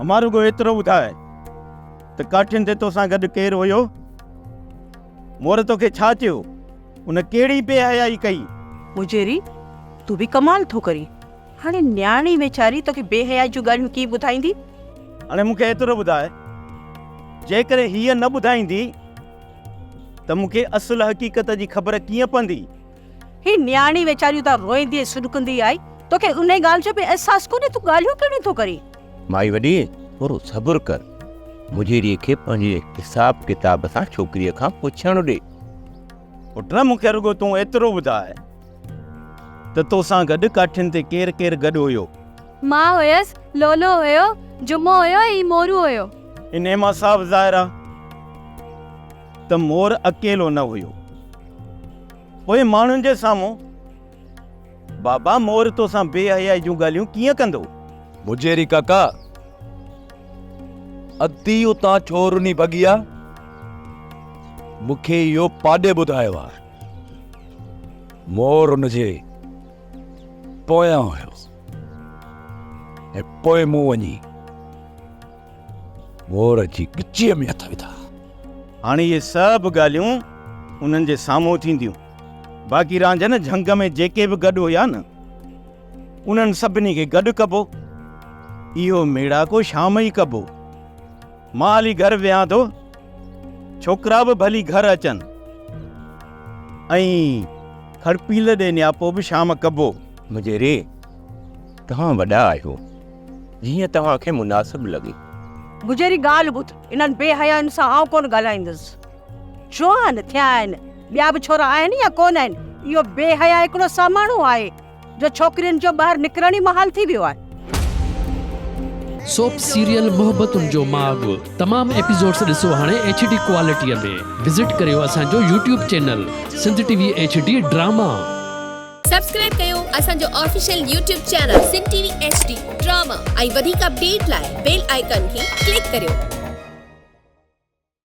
امان رڳو ايترو ٻڌاء ته ڪاٺين تي توسان گڏ ڪير هيو؟ مور توکي ڇا چيو؟ ان ڪهڙي بي حيائي ڪئي؟ مجيري، تون به ڪمال ٿو ڪرين. هاڻي نياڻي ويچاري توکي بي حيائي جون ڳالهيون ڪيئن ٻڌائيندي؟ هاڻي مون کي ايترو ٻڌاء، جيڪڏهن هيء نه ٻڌائيندي ته مون کي اصل حقيقت جي خبر ڪيئن پوندي؟ هي نياڻي ويچاري اتان روئندي ۽ سڏڪندي آئي، توکي انهي ڳالهه جو به احساس ڪونهي، تون ڳالهيون ڪهڙيون ٿو ڪرين؟ مائي وڏي، ٿورو صبر ڪر، مجيريء کي پنهنجي حساب ڪتاب سان ڇوڪريء کان پڇڻ ڏي. پٽ، مون کي رڳو تون ايترو ٻڌاء ته توسان گڏ ڪاٺين تي ڪير ڪير گڏ هيو؟ مان هيس، لولو هيو، جمعو هيو ۽ مورو هيو. انهيء مان صاف ظاهر آ ته مور اڪيلو نه هيو. پوء ماڻهن جي سامهون بابا مور توسان بي حيائي جون ڳالهيون ڪيئن ڪندو؟ مجيري ڪاڪا، ادي اتان ڇو رني ڀڳي آ؟ مون کي اهو پاڏي ٻڌايو آ. مور ان جي پويان هيو ۽ پوء مون وڃي مور جي ڳچيء ۾ هٿ وڌا. هاڻي اهي سڀ ڳالهيون انهن جي سامهون ٿينديون. باقي رانجهن جهنگ ۾ جيڪي به گڏ هيا نه، انهن سڀني کي گڏ ڪبو. اهو ميڙاڪو شام ئي ڪبو. مان هلي گهر ويهان ٿو. ڇوڪرا به ڀلي گهر اچن ۽ کڙپيل ڏي نياپو به شام ڪبو. مجيري، توهان وڏا آهيو. جيئن توهان کي مناسب لڳي. مجيري ڳالهه ٻڌ، انهن بي حيائن سان آئون ڪونه ڳالهائيندس. جوان ٿيا آهن، ٻيا به ڇورا آهن يا ڪونه آهن؟ اهو بي حيا هڪڙو ساماڻو آهي، جو ڇوڪرين جو ٻاهر نڪرڻ ئي محال ٿي ويو آهي. سوپ سيريل محبتن جو ماڳ تمام ايپيسوڊس ڏسو هاڻي ايڇ ڊي ڪوالٽي ۾ وزٽ ڪريو اسان جو YouTube channel Sindh T V H D drama. Subscribe ڪيو اسان جو official YouTube channel Sindh T V H D drama ۽ وڌيڪ اپڊيٽ لاء بيل آئيڪان کي ڪلڪ ڪريو.